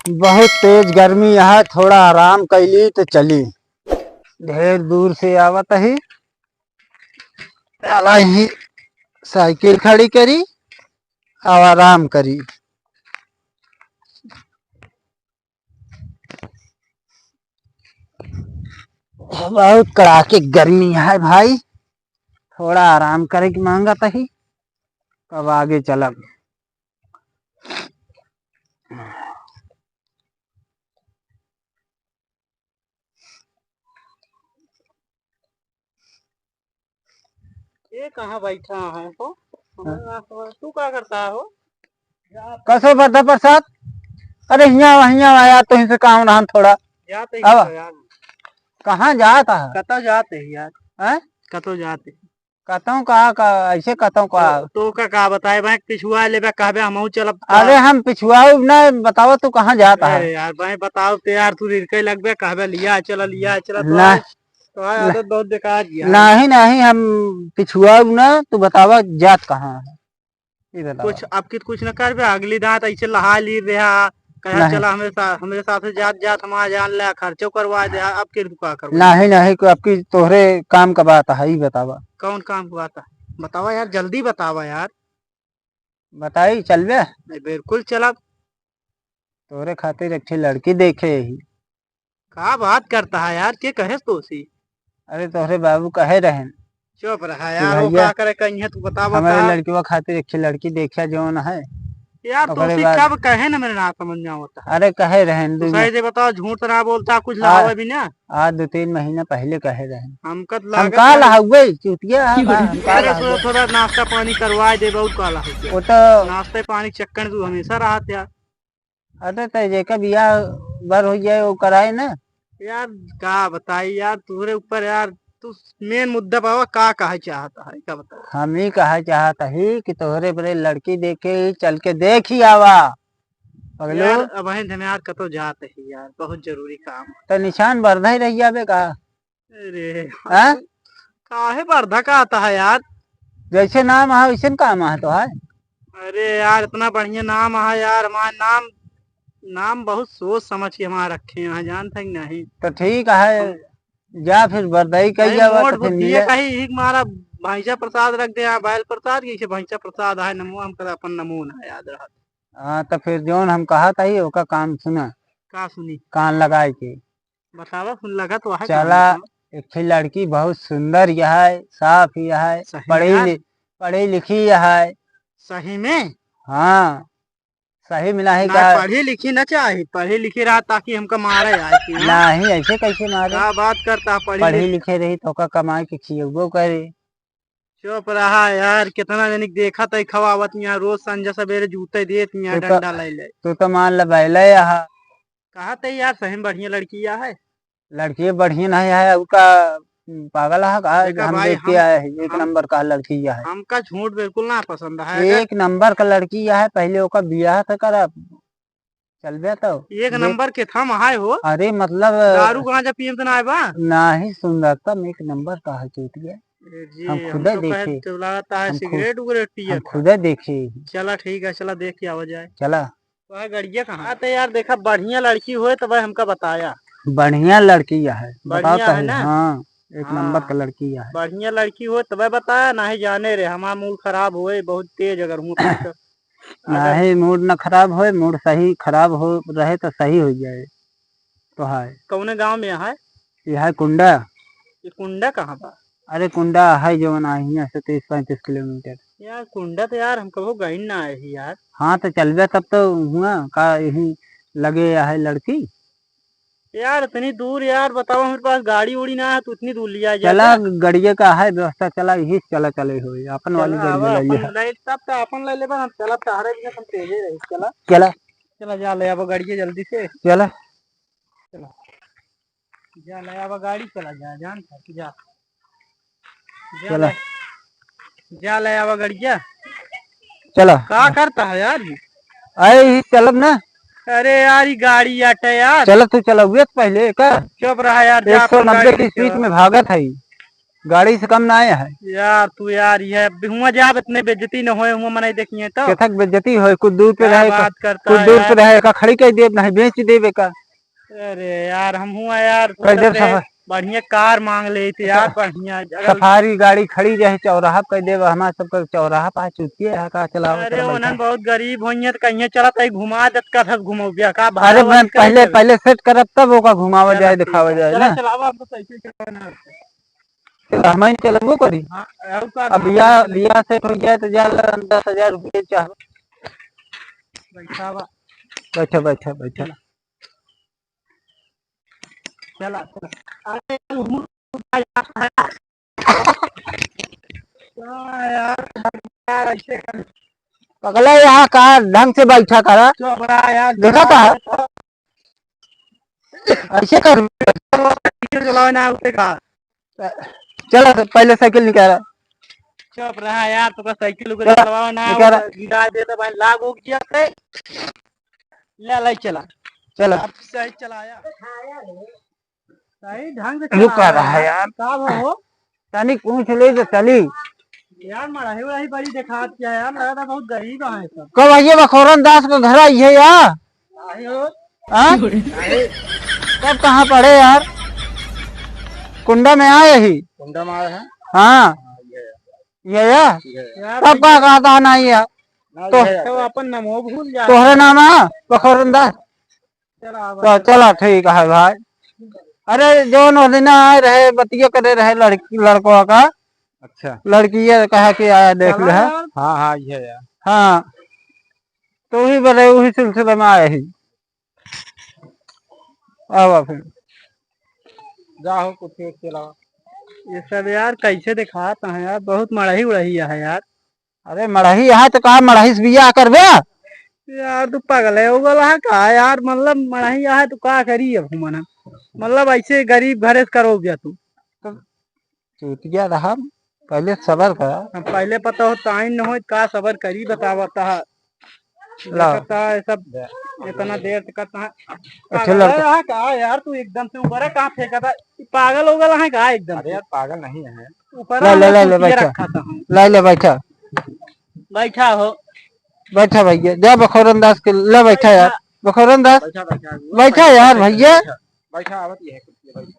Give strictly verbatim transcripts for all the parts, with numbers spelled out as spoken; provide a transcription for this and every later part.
बहुत तेज गर्मी है, थोड़ा आराम कैली तो चली। ढेर दूर से आवत ही, चला ही साइकिल खड़ी करी और आराम करी। बहुत कड़ाके गर्मी है भाई, थोड़ा आराम करे के मांगत ही, तब आगे चलब। ये कहाँ बैठा है हो? हाँ। तू का करता है हो? कसो बद्धा प्रसाद? अरे हियाँ, हियाँ आया तो इनसे काम रहन थोड़ा। जाते ही अब तो यार। कहाँ जात है? कतौ जाते ही यार। हैं? कतौ जाते ही। कतौ का, का, ऐसे कतौ का? तो, तो का, का बताए भाई, पिछुआ लेबे कहबे हमहू चलब का? अरे हम पिछुआऊ ना, बतावा तू कहाँ जात है? अरे यार भाई बताओ तो यार, तू रिरके लगबे कहबे लिया चला, लिया चला, तो ना। आज, तो आज ना। आदत बहुत बेकार किया है। नहीं, नहीं, हम पिछुआऊ ना, तू बतावा जात कहाँ है? ई बतावा। कुछ अब की कुछ न करबे, अगली दांत ऐसे लहा ली रहा, कहा नहीं। चला हमरे साथ, हमरे साथ जात जात हम आ जान ले, खर्चो करवा दे, अब के तू का करबे? नहीं, नहीं, कोई अब की तोहरे काम का बात है, ई बतावा। कौन काम का बात है? बतावा यार, जल्दी बतावा यार। बताई, चलबे? नहीं, बिल्कुल चलब। तोहरे खातिर एक ठे लड़की देखे ही। का बात करता है यार, के कहे तोसी? अरे तोहरे बाबू कहे रहन चुप रहा कि यार, वो भैया, का करे कहीं है, तू बतावा हमारे का? लड़कियों खातिर एक ठे लड़की देखा जौन है। यार ओकरे तोसी बाद कब कहे ना, मेरे ना समझ में आवता है। अरे कहे रहन तू दू सही से बताओ, झूठ तो ना बोलता, कुछ आ, लावा भी ना। आज दो तीन महीना पहले कहे रहन। हमका तो हम लागत का है। लहाउबे, चूतिया है, हम का अरे लहाउबे? थोड़ा, थोड़ा नाश्ता पानी करवा दे, बहुत का लहाउबे? वो तो नाश्ते पानी के चक्कर में तू हमेशा रहत यार। अरे तो जेकर बियाह बर हो जाए, वो कराए ना। यार का बताई यार, तोहरे ऊपर यार, तू मेन मुद्दा पावा, का कहे चाहता है, का बताई? हम ही कहे चाहता ही कि तोहरे बरे लड़की देखे ही, चल के देख ही आवा। पगलू। यार, अबहिन हम यार कतो जात ही यार, बहुत जरूरी काम। तो निशान बर्धा ही रह जाबे का? अरे, हाँ? काहे बर्धा का आता है यार? जैसे नाम है, वैसे न काम है तो है। अरे यार, इतना बढ़िया नाम है यार, हमारा नाम, नाम बहुत सोच समझ के हमारा रखे हैं, जानते हैं कि नहीं? तो ठीक है, हम जा फिर बर्दाई कही अरे, जावा मोट तो फिर बुद्धि मिले। है, कहीं एक मारा भैंसा प्रसाद रख दे, यहाँ बैल प्रसाद, जैसे भैंसा प्रसाद है, नमो हम कर अपन नमो ना याद रहा। हाँ, तो फिर जौन हम कहा था ही, ओका कान सुना। का सुनी? कान लगाए के। बतावा, सुन लगा तो है चला, कान में। एक ठे लड़की बहुत सुंदर यह है, साफ यह है, सही पढ़ी यार। लि-, पढ़ी लिखी यह है। सही में? हाँ, सही में नाही ना, का? पढ़ी लिखी ना चाही, पढ़ी लिखी रहा ताकि हमका मारे आए कि, हाँ? नाही, ऐसे कैसे मारे? का बात करता, पढ़ी पढ़ी लिखी लिखे रही तो का कमाए के खियबो करे। चुप रहा यार, कितना जनी के देखत है खवावत यहाँ, रोज संझा सवेरे जूते देत यहाँ तू तो, डंडा ले ले। तू तो मान ले बैले यहाँ। कहा ते यार, सही में बढ़िया लड़की या है। लड़की बढ़िया नहीं है, और का पागल है का? देखा हम भाई, देख के हम, आए हैं, एक हम, नंबर का लड़की या है। हमका झूठ बिल्कुल ना पसंद है। एक नंबर का लड़की या है, पहले ओका बियाह से करा। चलबे तो एक देख। नंबर के थम हाय हो। अरे मतलब दारू गांजा पियम त ना आए बा? नाही, सुंदरतम एक नंबर का है चूतिया। ए जी, हम हम खुदे तो कहे देखे। तो लागत है हम खु-, सिगरेट उगरेट पिए हम का। खुदे देखे। चला ठीक है, चला देख के आवा जाए। चला। तो है गड़िया कहाँ? हाँ, तो यार देखा, बढ़िया लड़की होए तो भाई हमका बताया। बढ़िया लड़की है, बताओ बढ़िया तो है है। ना? हाँ, एक हाँ। नंबर का लड़की है। बढ़िया लड़की होए तो भाई बताया, नाही जाने रे, हमारा मूड खराब होए, बहुत तेज अगर हूँ तो। अगर नाही, मूड न खराब होए, मूड सही खराब हो रहे तो सही हो जाए। तो है। कौने गांव में है? यह है कुंडा। ये कुंडा कहाँ बा? अरे कुंडा है जौन आ हियां से तीस पैंतीस किलोमीटर। यार कुंडा तो यार हम कबो गइन ना आए ही यार। हाँ तो चलबे तब तो हुआ का यही लगे है लड़की। यार इतनी दूर यार, बताओ, हमारे पास गाड़ी उड़ी ना है, तू इतनी दूर लिया चला, जाता। गड़िया का है व्यवस्था, चला, यही से चला, चले हो, अपन वाली चला, गाड़ी आवा, ले अपन लिया। ले, तब तो अपन ले लेबा, हम चला, तहरे बिना हम तेजे रही, चला। चला। चला, जा ले आवा गड़िया जल्दी से। चला। चला। जा ले आवा गाड़ी, चला, जा, जान था, जा। जा चला। ले, जा ले आवा गड़िया। चला। का करता है यार ये? अरे, ही चलब ना। अरे यार, ये गाड़ी आटे यार। चला, तू चला हुए पहले का। चुप रहा यार, जा एक सौ नब्बे अपन गाड़ी की से स्पीड चला। में भागत है। गाड़ी से कम ना आए है। यार तू यार, ये अब हुआ जाब, इतने बेइज्जती न होए, हुआ मनई देखिए तो। केथक बेइज्जती होए, कुछ दूर पे क्या रहे का, बात करता कुछ है दूर पे यार। रहे का, खड़ी कर देब, नहीं बेच देबे का। अरे यार, हम हुआ यार, कई देर सोचत रहे, सफर बढ़िया कार मांग लेते यार, अच्छा, बढ़िया जगह। सफारी गाड़ी खड़ी रहे चौराहा पे, कई देब हमार सबका चौराहा पे चुतिए है का चलावत अरे, रहे ओनन बैठा। बहुत गरीब होइए तो कहिए चला तई घुमा देत का, सब घुमौबिया का अरे भाड़ा मैं वाली कर पहले, देबे। पहले सेट करब तब ओका घुमावल चला जाए, ठीक दिखावल है। जाए चला ना। चलावा, हम तो साइकिल चलावे ना। चला, हम ही चलबो करी। हाँ, और का अब भाड़ा बियाह, वाली बियाह सेट हो जाए तो जा ला दस हजार रुपये चाह। बैठा बा। बैठा, बैठा, बैठा। चला। चला, चला। अरे, घूम, यार, यार, ऐसे कर। पगला, यहाँ का ढंग से बैठा करा। चुप रहा यार, देखा था? ऐसे कर। चलाओ ना, उसे का। चला, तो पहले साइकिल निकाला। चुप रहा यार, तो साइकिल उके चला, चलाओ ना, निकाला। वो गिरा दे तो भाई, लाग हो गया से। ले, ले, चला। चला। अब सही चलाया। सही ढंग से रुका चलाया रहा यार। यार। का भा हो? तनी पूछ ले तो चली। यार, मड़ाही उड़ाही बड़ी देखात क्या यार, लगा था बहुत गरीब है सब। कब आइए बखोरन दास को घर आई है यार? आई हो? हाँ? आई। कब कहाँ पड़े यार? कुंडा में आए ही। कुंडा में आए हैं? हाँ। हाँ, ये है। ये है? ये है। यार, तब का कहता नहीं है? ना, तो ये है। तो अपन नाम हो भूल जा। तोहरे नाम है बखोरन दास? चला, तो चला, ठीक है भाई। अरे, जौन वो दिन आए रहे, बतिया करे रहे लड़की, लड़कवा का। अच्छा। लड़की ये कहा कि आया, देख चला ले। यार। हाँ, हाँ, ये है यार। हाँ, तो वही बोले, वही सिलसिले में आए ही। आवा फिर। जा हो, कुछ एक के अलावा। ये सब यार कैसे दिखात है यार, बहुत मड़ही उड़ही है यार। अरे मड़ही है तो का मड़ही से बियाह करबे? यार तू पगले हो गल है का यार, मतलब मड़ही है तो का करी अब हमन, मतलब ऐसे गरीब घरे से करो गया तू। तो चूतिया रहा, पहले सबर करा। हम पहले पता हो ताइन न हो का सबर करी, बतावा ता। ला। देखता है सब, इतना देर से करता है। अच्छा, पागल लड़का। है का यार तू, एकदम से ऊपर है, कहाँ फेंका था? पागल हो गया है का एकदम अरे से? यार, पागल नहीं है। ऊपर ले, ले, ले, ले, पीछे बैठा। रखा था हम। ले, ले, बैठा। बैठा हो। बैठा भैया, जा बखोरन दास के ले बैठा यार। बैठा। बखोरन दास, बैठा, बैठा। बैठा यार बैठा, भैया। बैठा। बैठा, आवत ये है कुर्सी, बैठा।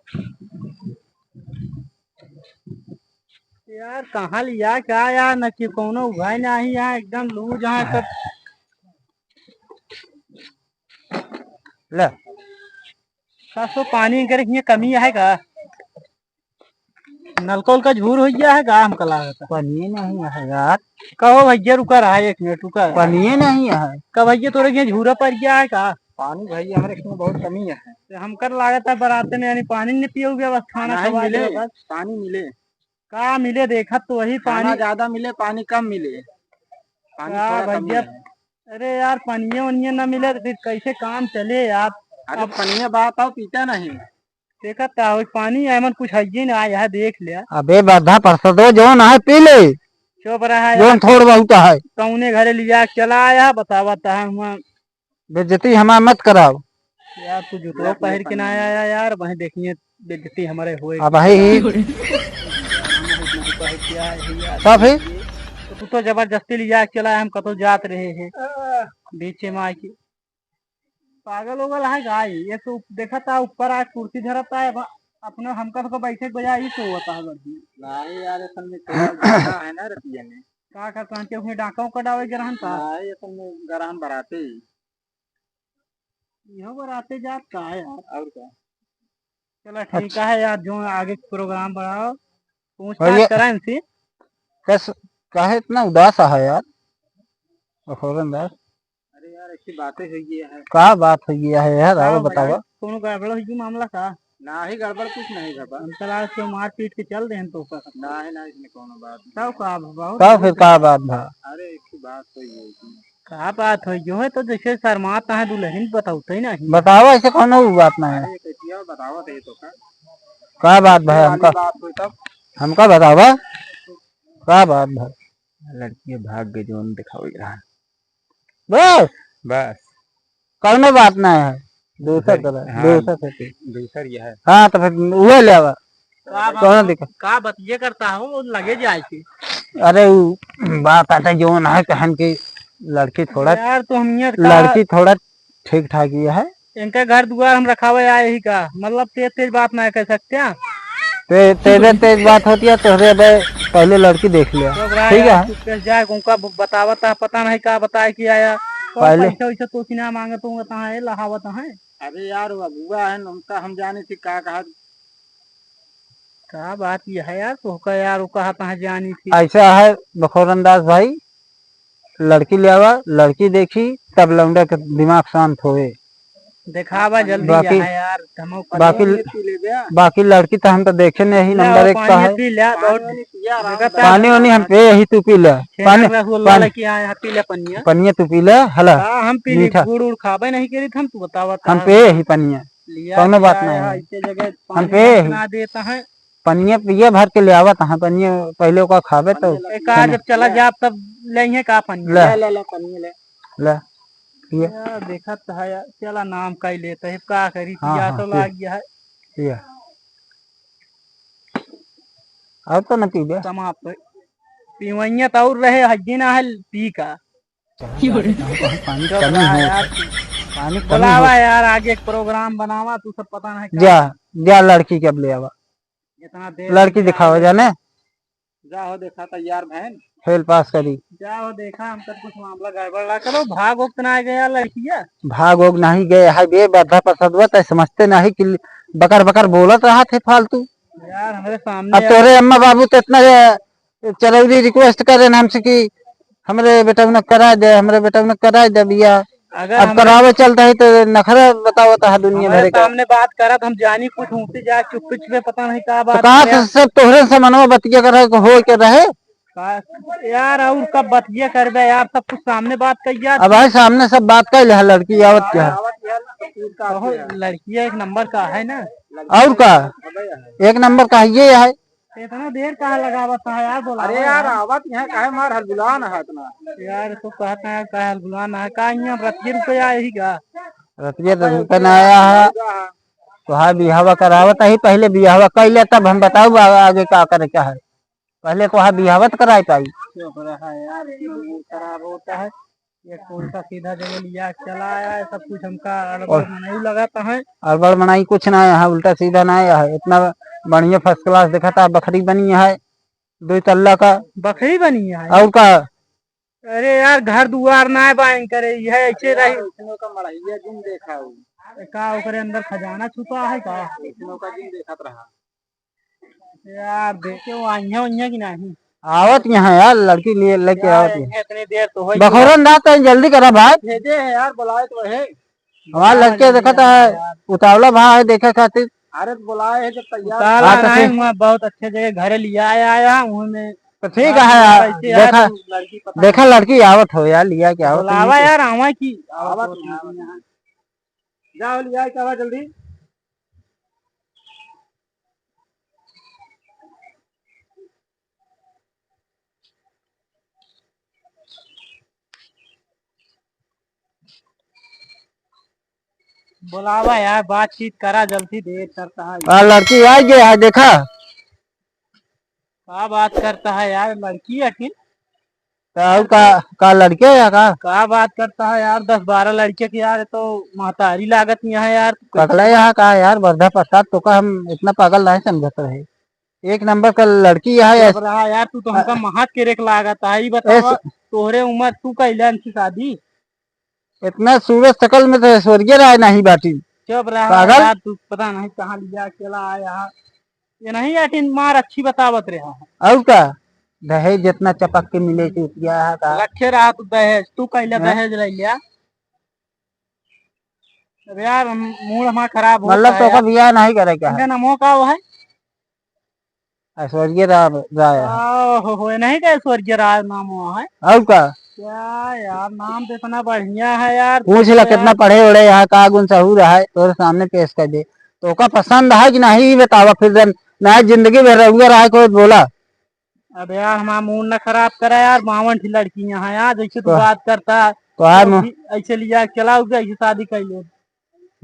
यार, कहाँ लिया क्या यार, न कि कौनो उभाई नाही है, एकदम लूज है सब। ले। का सो पानी करे हियाँ कमी है का? नलका उलका झूर हो गया है का? हमका लागत है। पानी नहीं है यार। कहो भैया, रुका रहा, एक मिनट रुका रहा। पानी नहीं है। का भैया, तोरे के झूरा पड़ गया है का? पानी भैया, हमारे इसमें बहुत कमी है। तो हमकर लागत है, बराते में यानी पानी नहीं पियोगे, बस खाना नहीं खवा मिले, दे बस। पानी मिले। का मिले, देखत तो वही खाना पानी। ज्यादा मिले, पानी कम मिले। पानी का थोड़ा कम भैया? मिले। अरे यार, पनिये वनिये ना मिले तो फिर कैसे काम चले यार? अरे अब पनिये बात आओ, पीता नहीं। देखत का हो, पानी एमन कुछ हइये ना, यहाँ देख ले। अबे बरधा परसदो जौन है पी ले। चुप रहा यार। जौन थोड़ बहुत है। कौने घरे लिया के चला आया, बतावा ता हुआ। बेइज्जती हमार मत कराओ। यार, तू जूतवा यार, पहन के ना आया यार, वहीं देखिए, बेइज्जती हमारे होए। अब भाई ही। क्या है यार? तब ही? तो तू तो जबरदस्ती लिया के चला, हम कतो जात रहे हैं, बीचे में आके। पागल हो गल है गाय, ये तो देखा था ऊपर आ कुर्सी धरता है, अब अपना हमका तो बैठे के बजाय ही सोवता है बढ़िया। नहीं यार, असल में थोड़ा ज्यादा है ना रतिया में। का करता है, क्योंकि डाका उका डावे के रहन था। नहीं, असल में गरहन बराते। इहो बराते जात का है यार। और का? चला ठीक अच्छा। है यार, जो आगे के प्रोग्राम बढ़ाओ, पूछताछ भैया, करा इनसे। कैस-, काहे इतना उदास है यार, बखोरन दास? अरे यार, ऐसी बातें हुई है। का बात हुई है यार, का आओ बतावा। बतावा। कोनो गड़बड़ हुई मामला का? नाही, गड़बड़ कुछ नहीं भवा। हम तलाश के मार पीट के चल देहन तो का? नाही, नाही, इसमें कोनो बात नहीं। तब का भवा? तब फिर का बात भा? अरे, एक ही बात तो ये है कि का बात हो, जो है तो जैसे शर्मात है दुल्हन, बताओ तो ही नहीं। बताओ, ऐसे कोनो बात नहीं है। अरे, कैसिया बताओ तो ये तो का? का बात भा, ये वाली हमका, बात हुई तब? हमका बतावा, का बात भा? लड़की भाग गई, जोन दिखावे रहा। बस? बस। कौनो बात नहीं है। दूसर दूसर, तरह, हाँ, दूसर से। दूसर ये है। हाँ, तो फिर उहे ले आवा। का बात कौन है? दिक्कत? का बतिये करता हो, वो लगे जाए के। अरे, उ बात आते जौन है, कहन की लड़की थोड़ा, यार, तो हम ये का लड़की थोड़ा ठीक ठाक ही है। इनका घर दुआर हम रखावे आए ही का? मतलब, तेज तेज बात ना कह सकते हैं। ते-, तेज तेज बात होती है, तोहरे बे पहले लड़की देख लिया। तो ओकरा ठीक यार, है। चुपचाप जाए, उनका ब-, बतावत है, पता नहीं का बताए कि आया। तो पहले पैसा वैसा तो ना मांगत हूँ, बताए लहावत है। अरे यार, वो अगुआ है, उनका हम जाने थी का कहा। का बात ये है यार, तोहका यार, वो कहा तहाँ जानी थी। ऐसा है बखोरन दास भाई, लड़की ले आवा, लड़की देखी, तब लौंडा के दिमाग शांत होए। देखावा जल्दी बाकी, यहाँ यार, हमो पता बाकी, नहीं। बाकी लड़की तो हम तो देखे नहीं, ले नंबर आओ, एक का पानी है। पी ले, बहुत पानी वानी पिया, आराम देखा से। पानी वानी हम पे ही, तू पी ले। छेना पानी, रसगुल्ला पानी, लेके आए हैं, पी ले पनिया। पनिया तू पी ले, हला। हाँ, हम पी ली, मीठा। गुड़ उड़ खाबे नहीं करी, हम तू बतावा हम का। पे ही पनिया। लिया कौनो दिया बात है, नहीं है। ऐसे जगह हम पानी पे भर ही। ना देता है। पनिया पिए भर के ले आवत है, पनिया पहले ओका खाबे तो एक आज जब चला जाब तब लेइहे का पनिया? ले। ले, ले, ले, पनिया ले। ले, पिए। यार, देखत है यार, चला नाम का ही लेता है, का करी, हाँ, पिया हाँ, तो पिए। लाग गया है। पिए। अब तो न पीबे। समाप्त है। पीवैया तो और रहे, हड्डी ना है, पी का। पानी कमी है। यार, पानी कमी बोलावा है। यार, आगे एक program बनावा, तू सब पता नहीं क्या। जा, जा लड़की के अब ले आवा। इतना देर लड़की दिखावा जाने। जा हो देखा तैयार बहन। फेल पास करी। जा हो देखा, हम सब कुछ मामला गड़बड़ ला करो, भाग उग ना गया लड़किया। भाग उग नहीं गए है बे, बद्धा पसदवा तै समझते नहीं कि बकर बकर बोलत रहा थे फालतू। यार, हमरे सामने अब यार तोरे अम्मा बाबू तो इतना चरौरी request करे न हमसे कि हमरे बेटउना कराइ दे, हमरे बेटउना कराइ दे बियाह। अगर अब हमरे करावे चलता है तो नखरा बतावता है दुनिया हमारे भरे का। सामने बात करत, हम जानी कुछ ऊँची जा चुप चुप में पता नहीं का तो बात कहा करे। तो सब तोहरे से मनवा बतिया करे को हो के रहे। का, यार और कब बतिया करबे यार, सब कुछ सामने बात कर यार। अब भाई सामने सब बात कर ले, लड़की आवत क्या है? आवत यार, सब कुछ का बहुत है। लड़किया एक नंबर का है ना। और का? एक नंबर का है ये है। इतना देर काहे लगावत है यार, बोलावा अरे यार, यार। आवत यहाँ काहे मार हलबुलान है इतना? यार, तो कहता है काहे हलबुलान है, का यहाँ रतिये रुपया यही का? रतिये तो रुपया ना आया है। तोहार बियाहवा करावत ही, पहले बियाहवा कर ले, तब हम बताऊ आ-, आगे का करे का है। पहले तोहार बियाहवा तो कराई पाई। चुप रहा यार, ये मूड खराब होता है। ये उल्टा सीधा जगह लिया चला आया है, सब कुछ हमका अड़बड़ और नहीं लगाता है। अड़बड़ बनाई कुछ ना है, उल्टा सीधा ना है, इतना बढ़िया first class देखा था, बखरी बनी है, दो तल्ला का। बखरी बनी है? और का? अरे यार, घर दुआर ना है, बाइन करे, यह ऐसे यार, रही। इसनों का मड़हिया जिन देखा हो। का ओकरे अंदर खजाना छुपा है का? इसनों का जिन देखत रहा। यार, देखे वो आइया उइया कि नहीं? आवत यहाँ यार, लड़की लिए, लेके यार, आवत यहाँ। इतनी देर तो होई बखोरन दा, तनी जल्दी करा भाई। भेजे हैं यार, बुलाए तो है। हमार लड़के देखा था, उतावला भा है देखे खातिर। अरे, बुलाए हैं जब तैयार। उतावला हाँ, तो नहीं, ठीक। वहाँ बहुत अच्छे जगह घर लिया आया, आया, वहाँ में तो ठीक है यार, यार, ऐसे यार, देखा, तू लड़की पता देखा नहीं। लड़की आवत हो यार, लिया के आवत हो बुलावा यार, आवा की आवत हो यहाँ। जाओ, लिया के आवा जल्दी। बोलावा यार, बातचीत करा जल्दी, देर करता है। आ, लड़की आ गया है, देखा। का बात करता है यार, लड़की है कि? तो और का, का लड़के या का? का बात करता है यार, दस बारह लड़के के यार, ये तो महतारी लागत नहीं है यार। पगला यहाँ का यार, बर्धा प्रसाद तो का हम इतना पागल नहीं समझत रहे। एक नंबर का लड़की है। चुप रहा यार, तू तो हमका अ, महत के रेख लागत है। ई बतावा, ऐस- तोहरे उम्र तू कैले हमसे शादी? इतना सूरज शकल में तो ऐश्वर्या राय नहीं बाटी। चुप रहा पागल। यार, तू पता नहीं कहाँ लिया अकेला आया है। ये नहीं आटिन मार अच्छी बतावत रहा है। और का? दहेज जितना चपक के मिले चुतिया है का? रखे रहा तू दहेज, तू कैले हाँ? दहेज ले लिया। अरे यार, हम, मूड हमारा खराब होता मतलब है तो का यार। बियाह नहीं करे का है? इनका नामो का वो है? ऐश्वर्या रा-, राय है। ओहो हो, नहीं का ऐश्वर्या राय नाम हुआ है? और का? क्या यार, नाम तो इतना बढ़िया है यार। पूछ ला तो कितना यार पढ़े उड़े है, का गुण सहूर है, तोरे सामने पेश कर दे। तो का पसंद है कि नहीं, ये बतावा फिर जन, ना जिंदगी भर रहुआ रहा है कोई बोला। अबे यार, हमारा मूड ना खराब करा यार, बावन ठी लड़की यहाँ यार, जैसे तू तो बात करता है, तो यार तो मु- भी ऐसे लिया चला उठ गया, ऐसे शादी कर ले।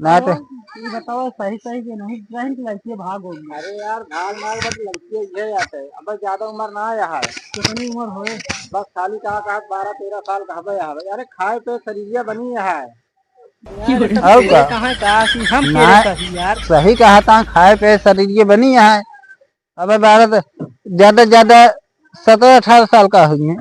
ना तो। ये बताओ, सही सही के नहीं, सही के लड़की भाग हो गई। अरे यार, भाग मार बस, लड़की ये आते। अब ज्यादा उम्र ना आया है। कितनी उम्र होए? बस खाली का कहा, बारह तेरह साल का हबे है। अरे खाए पे शरीरिया बनी है। यार, ये सब और तेरे का? कहाँ का कि हम ना, तेरे सही यार। सही कहा था, खाए पे शरीरिया बनी है। अबे बारह तो, ज्यादा ज्यादा सत्रह अठारह साल का हुई है।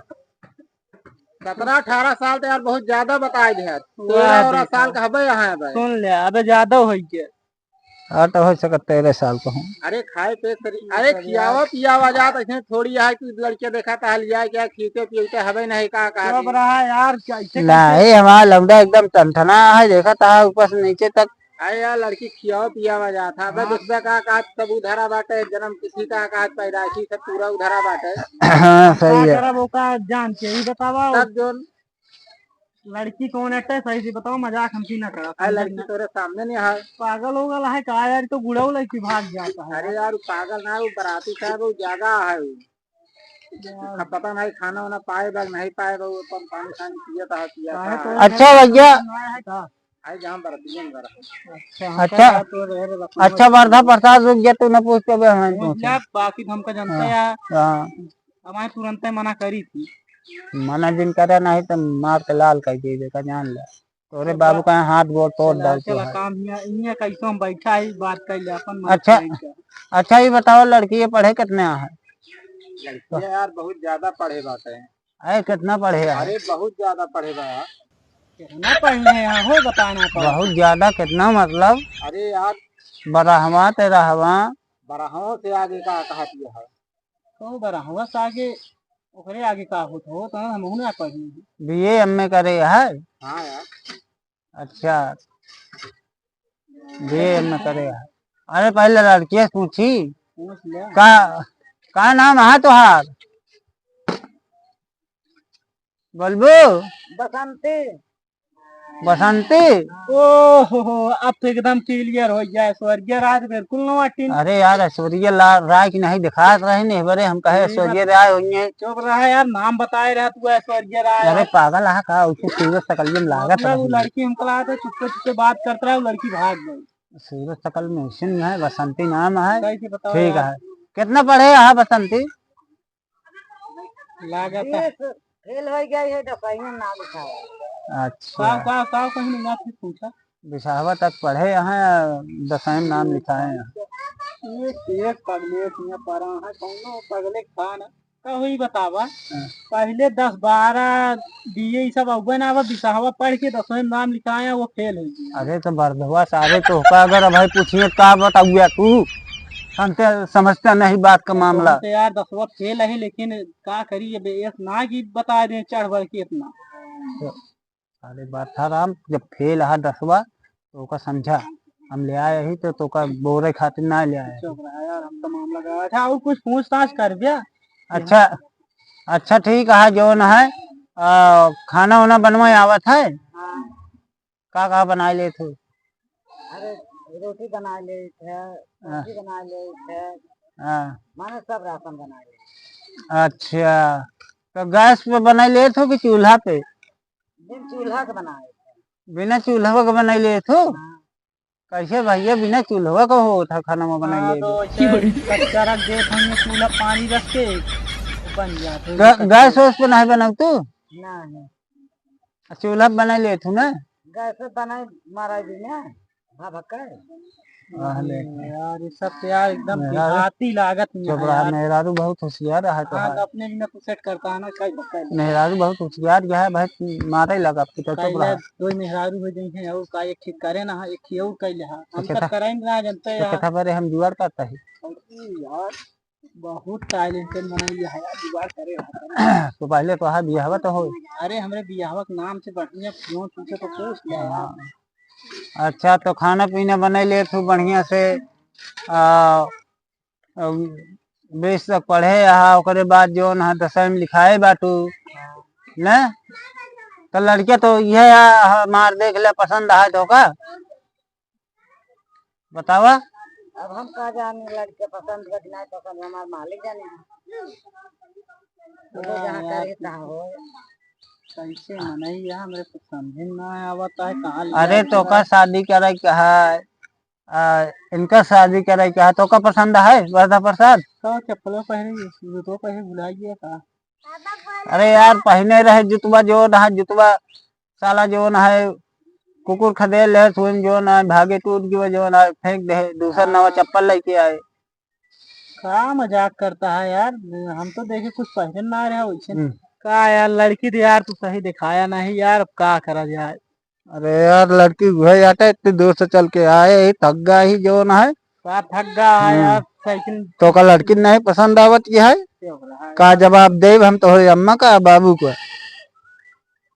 सत्रह अठारह साल तो यार बहुत ज्यादा बताए दे यार। वाह तेरह और बेटा। साल का हबे यहाँ है भाई। सुन ले, अबे ज्यादा हो गया। हाँ, तो हो सके तेरह साल का हूँ। अरे खाए पे सरी, अरे खियावा पियावा जात, ऐसे थोड़ी है कि लड़के देखा था लिया क्या, खींचे पीछे हबे नहीं का, का चुप रहा यार, क्या ऐसे नहीं, कैसे? हमारा लौंडा एकदम टनटना है, देखा था ऊपर से नीचे तक। अरे यार, लड़की खियावा पियावा जात है। अबे हाँ। देखबे का, का तब उधरा बाटे, जन्म तिथि का, का पैदाइशी सब पूरा उधरा बाटे। हाँ, सही का है। करब ओका जान के ही बतावा। तब जोन लड़की कौन है, सही से बताओ, मजाक हमसे ना करा, अरे समझे लड़की ना? तोरे सामने नहीं है। पागल हो गया है का यार, तो बुढ़ऊ लड़की भाग जाता है। अरे यार, वो पागल ना है, वो बराती साहब, वो जागा है वो। यार। अब पता नहीं खाना वाना पाए बा, नहीं पाए बा, वो अपन पानी खानी पिया था, पिया काहे था। तो अच्छा यार, भैया। ना है का? अरे जहाँ बराती में बरा। अच्छा, हम अच्छा। कहा तो रहे रे, बस अच्छा, समझ वर्धा प्रसाद रुक गया, तू ना पूछ के बे हमें पूछ पूछ। ले, बाकी तो हमका जानता हाँ, है। हाँ। हमारे तुरंते मना करी थी। मना जिन करे नहीं तो मार के लाल कर दे, देखा जान ले। तोरे चला, बाबू का हाथ गोड़ तोड़ चला, डाल तू चला, है। काम हिया, हिया कैसे हम बैठा ही बात कर ले अपन मन अच्छा, के। अच्छा, ये बताओ, लड़की ये पढ़े कितने आ है? लड़की यार बहुत ज्यादा पढ़े बात है। अरे, कितना पढ़े है? अरे, बहुत ज्यादा पढ़े बा। कितना पढ़ले हैं हो, बताना पड़ा। बहुत ज्यादा कितना, मतलब? अरे यार। बरहवा, तेरहवा। बरहवा से आगे का कहत यह है? तो बरहवा से आगे, ओकरे आगे का होत हो, तो हमहू ना पढ़ी। बीए एमए करे है? हाँ यार। अच्छा, बीए एमए करे है। अरे, पहले लड़किया से पूछी। पूछ ले। का, का नाम है तोहार? बोलबू? बसंती। बसंती? ओहो, अब तो एकदम clear हो गया। स्वर्गीय राय बिल्कुल नवा टीम। अरे यार, ऐश्वर्या ला-, राय की नहीं दिखात रही, नहीं बरे हम कहे ठीक है। ऐश्वर्या राय हुई है। चुप रहा यार, नाम बताए रहा तू ऐश्वर्या राय। अरे पागल है का, उसे सूरज सकलियम लागत मतलब वो रही। लड़की हमको लगा था, चुपके चुपके बात करता रहा, वो लड़की भाग गई। सूरज सकल में हुसैन है, बसंती नाम है। सही से बताओ ठीक यार। है। कितना पढ़े है बसंती? लागत है। बीस फेल हो गया है, दसवीं में नाम लिखा है। अच्छा। का, का, का कहीं ना फिर पूछा? बिसाहवा तक पढ़े हैं, दसवीं में नाम लिखाए हैं। एक, एक पगलेट में पढ़ा है, कौनो पगले का ना। का हुई बतावा? हाँ। पहले दस बारह बीए ई सब अउबे ना आवा, बिसाहवा पढ़ के दसवीं में नाम लिखाए हैं, वो फेल हो गया। अरे तो बरधवा सारे तो का अगर भाई पूछिए का बताउया तू? हम तो समझता नहीं बात का मामला। तो यार दसवा फेल है, लेकिन का करी, अब एक ना की बता दें चढ़ बढ़ के इतना। तो अरे बात था राम, जब फेल है दसवा तो ओका समझा, हम ले आए ही तो तोका बोरे खातिर ना ले आए। चुप रहा यार, हम तो मामला गवा था, और कुछ पूछताछ कर दिया। अच्छा, अच्छा ठीक है, जौन है, आ, खाना वाना बनवाए आवत है? हाँ। का का बनाए लेत हो? अरे, रोटी बनाए लेत है, हाँ। सब्जी बनाए लेत है, हाँ। माने सब राशन बनाए लेत है। अच्छा, तो गैस पे बनाए लेत हो कि चूल्हा पे? बिन चूल्हा के बनाए लेत है। बिना चूल्हा के बनाए लेत हो? हाँ। कैसे भैया बिना चूल्हा के होत है खाना में बनाए हाँ, लेत हो? तो ऐसे कच्चा रख देत हूँ, चूल्हा पानी रख के बन जात है। ग-, गैस वैस पे नहीं बनाऊ तू? नहीं। आ, चूल्हा पे बनाई लेत हूँ ना? गैस पे बनाई, मारा भी ना, भा भक्का। अरे यार, ये सब तो यार एकदम मेहरारू देहाती लागत में चुप है रहा, यार। मेहरारू बहुत होशियार है तो हाँ, है। तो अपने भी ना कुछ सेट करता है ना, कई भक्का है। मेहरारू बहुत होशियार है भाई, मारे लगा आपकी तो चुप पहले रहा। दो मेहरारू हो गई हैं, और का एक ठीक करे ना, एक ही और कर ले, हम तो सब केथा-, करे ना जानते तो यार। केथा बारे हम जुगाड़ करता है। अरे यार, बहुत talented मनई है यार, जुगाड़ करे हो। तो पहले तो है बियाहवा तो हो। अरे, हमरे बियाहवा के नाम से बढ़िया क्यों पूछे तो पूछ ले यार। हाँ। अच्छा, तो खाना पीना बनाई लेत हूँ बढ़िया से, आ, आ, बीस तक पढ़े हा, ओकरे बाद जौन है दसवीं में लिखाए बाटू, ने? तो लड़के तो ये है, मार देख ले, पसंद है तो का? बतावा। अब हम का जानी लड़के पसंद बा कि नाहीं पसंद, हमार मालिक जाने। वो तो जहाँ करे तहाँ हो। कैसे मनई है, हमरे कुछ समझे में ना आवत है, कहाँ लिया अरे, जाए। तोका शादी करे के है, आ, इनका शादी करे के है, तोका पसंद है बरधा प्रसाद? तो चप्पलो पहने, जूतो पहने भुला गया का? अरे यार, पहने रहे जुतवा, जौन है जुतवा, साला जौन है कुकुर खदेड़ ले, सुन जौन है भागे टूट गयो, जौन है फेंक दे, दूसर नवा हाँ। चप्पल लेके आए। का मजाक करता है यार, हम तो देखे कुछ पहले ना रहा वैसे। हम्म। का यार, लड़की तो यार तू सही दिखाया नहीं यार, अब का करा जाए। अरे यार, लड़की वही आटे, इतनी दूर से चल के आए ही, थक गया ही जौन है। का थक गया है हम्म। यार, साइकिल तोका लड़की नहीं पसंद आवत की है? का जवाब देब हम तोहरे अम्मा का, बाबू का?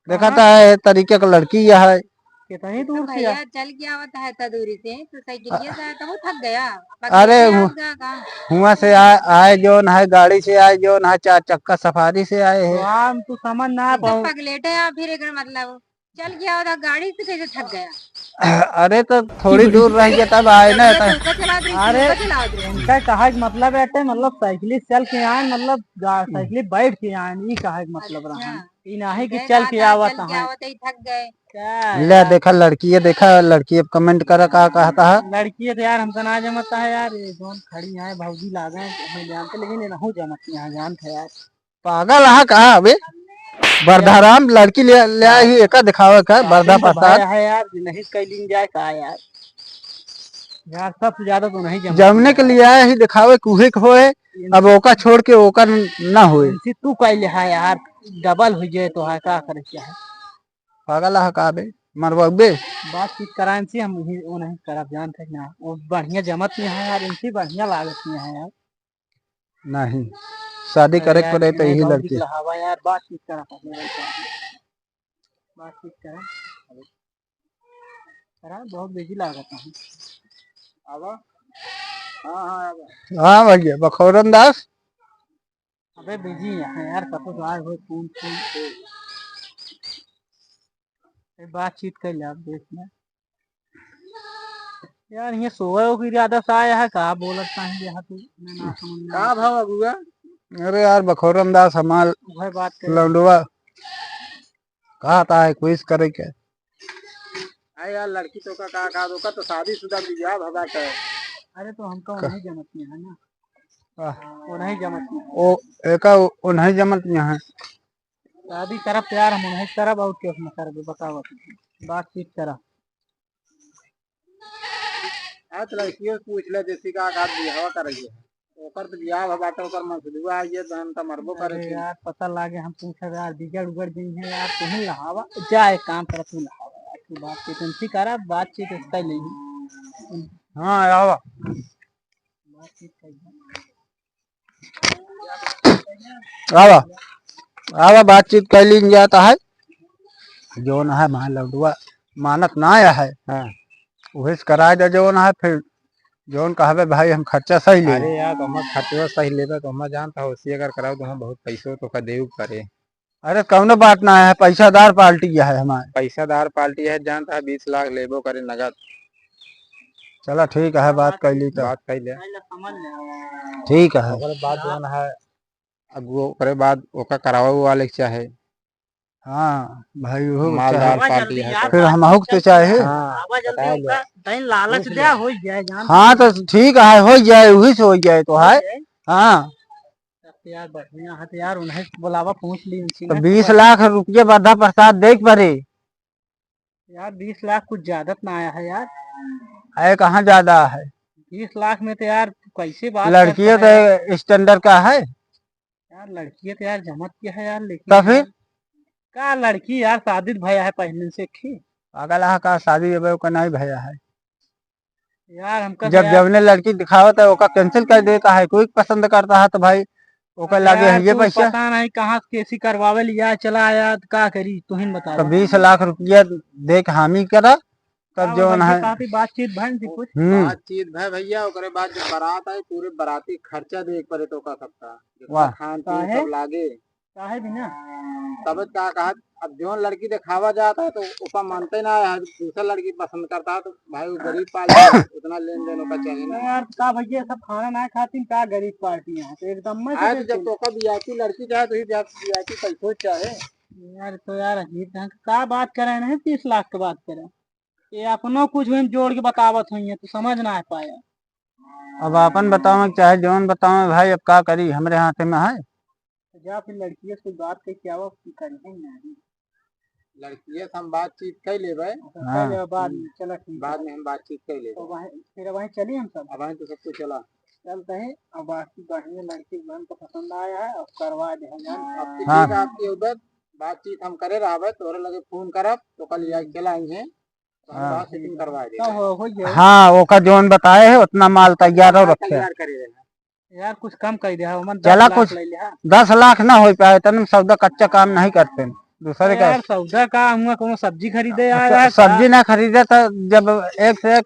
देखा कहाँ? तो है तरीके का लड़की यह है। कितनी दूर से भैया आ- चल के आवत है इतना दूरी से, तो साइकिलिया से आया तो वो थक गया। अरे पगलेटे हु-, आया का? हुआ से आ-, आए जौन है, गाड़ी से आए जौन है, चार चक्का सफारी से आए हैं। तो हम तो समझ ना तो पाऊँ। पगलेटे आ फिर एक मतलब चल गया था गाड़ी से, कैसे थक गया? अरे तो थोड़ी दूर रह गया तब आए ना, तो तो उनका चला दे, अरे उनका चला दे। उनका कहा कि मतलब है, मतलब साइकिल से चल के आए, मतलब गा-, हम्म। साइकिल बैठ के आए, ये कहा कि मतलब रहा। अच्छा। ई नाहीं कि उनके चल के साथ आवत चल के हैं। आवत ही थक गए। क्या ले यार? देखा लड़की, ये देखा लड़की, अब comment करा का कहता है। लड़की है तो यार हमका ना जमता है यार, ये जौन खड़ी है भौजी लागे हैं, हमें जानते, लेकिन ये नहीं जमत यहाँ, जानते यार। पागल है का अबे? बरधाराम लड़की ले, ले आए ही, एका दिखावे का, बरधा शादी तो प्रसाद। भाई है यार, नहीं कैलिन जाए का यार? यार, सबसे ज्यादा तो नहीं जमत जमने के यार। लिए आए ही दिखावे, कुहे के होए, अब ओका छोड़ के ओका न-, ना होए। इनसे तू कैले है यार, double हो जाए तो है, का करे क्या है? पागल है का बे? मरवाबे? बातचीत कराए से हम ही, वो नहीं करब, जानते हैं ना, वो बढ़िया जमत नहीं है यार, इनसे बढ़िया लागत नहीं है यार। नहीं, शादी अरे करे के यार, पड़े तो नहीं, यही बहुत लड़की। दिख रहा बा यार, बातचीत करा पहले भाई साहब। बातचीत करा। करा, बहुत busy लागत है। आवा। हाँ, हाँ, आवा। हाँ भैया, बखौरन दास। अबे busy है यार, कतो तो आए हो, फोन, फोन। ए, बातचीत कर ले आप, देख ले। यार, ये सोए हो कि इरादा से आया है, का बोलत काहे यहाँ तू? मैं ना समझ में का आवत। भाव अगुआ? अरे यार, बखौरन दास हमार वह बात कर। लौंडवा कहता है, quiz करे के। अरे यार, लड़की तो का, का, का, ओका तो शादीशुदा बियाह भवा के। अरे, तो हमका का? उन्हें जमत नहीं है ना। आह। उन्हें जमत नहीं है। ओ, एका उन्हें जमत नहीं है। शादी करब तो यार, हम उन्हें करब, और क्या हम करब, बताओ। बातचीत करा। हाँ, तो लड़कियों से पूछ ले, जैसे का, का बियाह कर रही है। ओकर तो बियाह भवा बाटे, ओकर मनसुलवा आई है, तो हम तो मरबो करे अरे थी। यार, पता लागे हम पूछब यार, बिगड़ उगड़ गई है यार, तू ही नहावा। जा, एक काम कर, तू नहावा यार, तू बातचीत उनसे करा, बातचीत उसका ही नहीं। हाँ, आवा। बातचीत कर। आवा, आवा, बातचीत कर लीन जाता है। जौन है, मान लौटुआ मानत ना आया है। हाँ। उहे से कराए दे जौन है, फिर जौन कहबे भाई हम खर्चा सही लेबे। अरे यार, तो हम खर्चा सही लेबे, तो हम जानता हो, उसी अगर कराओ तो हम बहुत पैसो तो का देउ करे। अरे कौनो बात ना है, पैसादार पार्टी है हमार। पैसादार पार्टी है, जानता है बीस लाख लेबो करे नगद। चला ठीक है, बात कर ली तो। बात कर ले। ठीक है। ओकरे बाद जौन है, अब वो, ओकरे बाद ओका करावे वाले के चाहे। हाँ भाई, वो मालदार चाहे। पार्टी है तो। फिर हम हुक तो चाहे। हाँ, आवा जल्दी, बताओ ओका तैं लालच दे, हो जाए, जान हाँ, तो ठीक है, हो जाए, वही से हो जाए तो है। हो जाए। हाँ। तब तो यार बढ़िया है, तो यार उन्हें बुलावा, पूछ ली उनसे तो ना। बीस लाख रुपये बरधा प्रसाद देख पड़े। यार बीस लाख कुछ ज्यादा तो ना आया है यार। अरे कहाँ ज्यादा है? बीस लाख में तो यार तू कैसे बात लड़कियों करता है? तो standard का है। यार लड़की तो यार जमत की है यार, लेकिन तो फिर? यार, का लड़की यार शादी भया है पहले से, ठीक? पागल है का, शादी अबे ओकर नहीं भया है। यार, हमका जब तो यार जवने लड़की दिखावत है, ओका cancel कर देता है, कोई पसंद करता है तो भाई, ओका अरे लागे यार, है ये तू पैसा। पता नहीं कहाँ से कैसी करवावे लिया, चला आया, तो का करी, तू ही बता तो दे। बीस लाख रुपया दे के हामी करा, तब का जौन भैया है। काफी बातचीत भन जी कुछ? हम्म। बातचीत भय भैया, ओकरे बाद जब बारात आई, पूरे बाराती खर्चा दे एक परे तो का सकता, जितना वाह। खान पीन काहे? सब लागे। काहे बिना? तब का कहा, अब जौन लड़की दिखावा जाता है तो ओपा मानते ना है, दूसरा लड़की पसंद करता है तो भाई वो गरीब पार्टी है, उतना लेन देन ओका चाहिए ना। यार का भैया सब खाना ना खाती, का गरीब पार्टी है, तो एकदम में से अरे तो जब बिल्कुल। तो ओका VIP लड़की चाहे तो ही VIP पैसो चाहे। यार, तो यार, अजीब ढंग का बात करे, नहीं तीस लाख के बात करे। ये अपनो कुछ हुई जोड़ के बतावत हुई है, तो समझ ना आ पाया। अब आपन बतावे, चाहे जौन बतावे भाई, अब का करी, हमरे हाथे में है। तो जा फिर लड़किया से बात करके आवा, की करी है नहीं। लड़किया से हम बातचीत कर लेबे। अच्छा, हाँ। कर लेबे बाद में, चला ठीक है। बाद में हम बातचीत कर लेबे। तो वहीं, फिर वहीं चली हम सब। अब वहीं तो सबको चला। चलते हैं, अब बाकी बढ़िया लड़की बहन को पसंद आया है, अब करवा दे हम। अब तो हाँ। ठीक है, आपकी उधर बातचीत हम करे रहबे, तोरे लगे फोन करब, तो कल यहाँ चला आई है। तो हम हाँ। बात सेटिंग करवा देबे। तो हो, हो गया। हाँ, ओका जौन बताए है, उतना माल तैयार हो हाँ, रखे। तैयार करे रहे। यार, कुछ कम कर दे, हाँ, ओमन चला, दस लाख कुछ ले ले, हाँ। दस लाख ना हो पाए, तने सौदा कच्चा काम नहीं करते हैं। दूसरे का यार, सौदा का हुआ, कोनो सब्जी खरीदे यार, स-, यार, सब्जी का? ना खरीदे तो जब एक से एक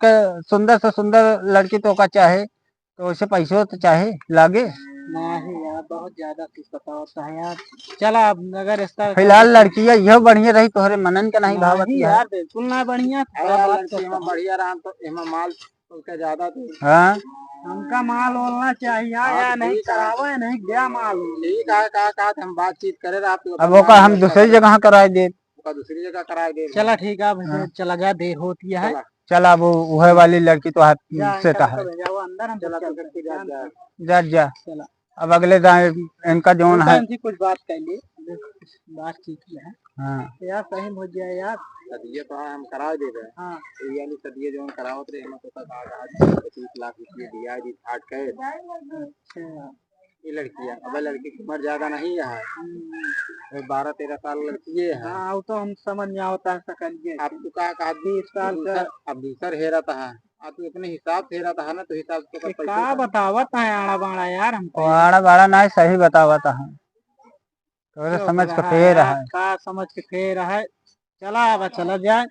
सुंदर से सुंदर लड़की तो का चाहे, तो उसे पैसों तो चाहे लागे। नहीं यार, बहुत ज्यादा कुछ बतावत है यार। चला, अब अगर इस तरह फिलहाल लड़की है, यह बढ़िया रही, तोहरे मनन के नहीं भावत नहीं है। यार, बिल्कुल ना बढ़िया, अरे क्या यार, बात लड़की करता एमा है? बढ़िया रहा तो एमा माल उसका ज्यादा तो हाँ। हमका माल होना चाहिए, हाँ, या तो नहीं ठीक है। करावे, नहीं गया माल। ठीक है, का, का, हम बातचीत करे रहा, आप तो अब अपना ओका हम व्यवस्था दूसरी करें। जगह कराए दे। ओका दूसरी जगह कराए दे। चला ठीक है, अब हाँ। चला जा, देर होती है। चला। चला, अब वो, वह वाली लड़की तो हाथ जा, से इनका कहा। तो भेजा, वो अंदर हम चला, चलते तो हैं। फिर जा, जा। जा, जा। चला। अब अगले दाएं इनका जौन उनका है। इनकी कुछ बात कर ली, बातचीत की है। हाँ। तो यार, सही हो जाए यार। सदिया तो हम करा दे रहे हैं। हाँ। तो यानी सदिया जौन करावत रहे, हम तो कहा, आज पच्चीस लाख रुपये दिया जी, फाट के। अच्छा। ये लड़कियाँ, अब लड़की की उम्र ज्यादा नहीं है। हम्म। ये बारह तेरह साल लड़की है। हाँ, वो तो हम समझ में आवता है, सकल के। अब तो का, का बीस साल का। दूसर, अब दूसर हेरा था। आ, तू अपने हिसाब से रहा था ना, तो हिसाब से ये पैसा का था। बतावत है आड़ा बाड़ा यार हमको? ओ, आड़ा बाड़ा ना, सही बतावत है। तोरे तो समझ के फेर है। का समझ के फेर है? चला, अब चला जाए।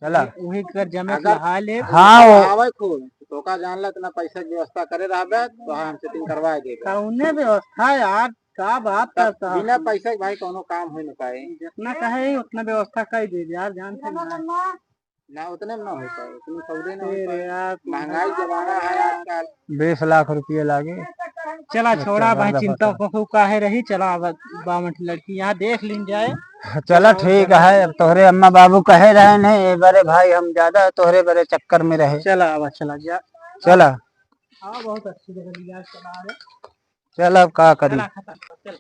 चला। वही कर जमे अगर लहा ले। हाँ, वो आवे खूब, तो का जान ला, इतना पैसा की व्यवस्था करे रहबे, तो हम सेटिंग करवाए देबे। कौने व्यवस्था यार, का बात तब करता है? बिना पैसा के भाई कोनो काम हो न पाए। जितना कहे उतना व्यवस्था कर दे यार, जान से ना। ना, उतने में ना हो पाए, उतने सौदे ना हो फिर पाए। यार, महंगाई जमाना है आजकल। बीस लाख रुपये लागे। चला, एक छोड़ा हजार भाई, दफा चिंता कर। को, को काहे रही। चला, अब बावन लड़की यहाँ देख लीन जाए। चला, ठीक है, अब तोहरे अम्मा बाबू कहे रहे नहीं, ए बरे भाई, हम ज्यादा तोहरे बरे चक्कर में रहे। चला, अब चला जा। चला। हाँ, बहुत अच्छी जगह लिया, चला रहे। चला, अब का करी? चला, खत्म, चला।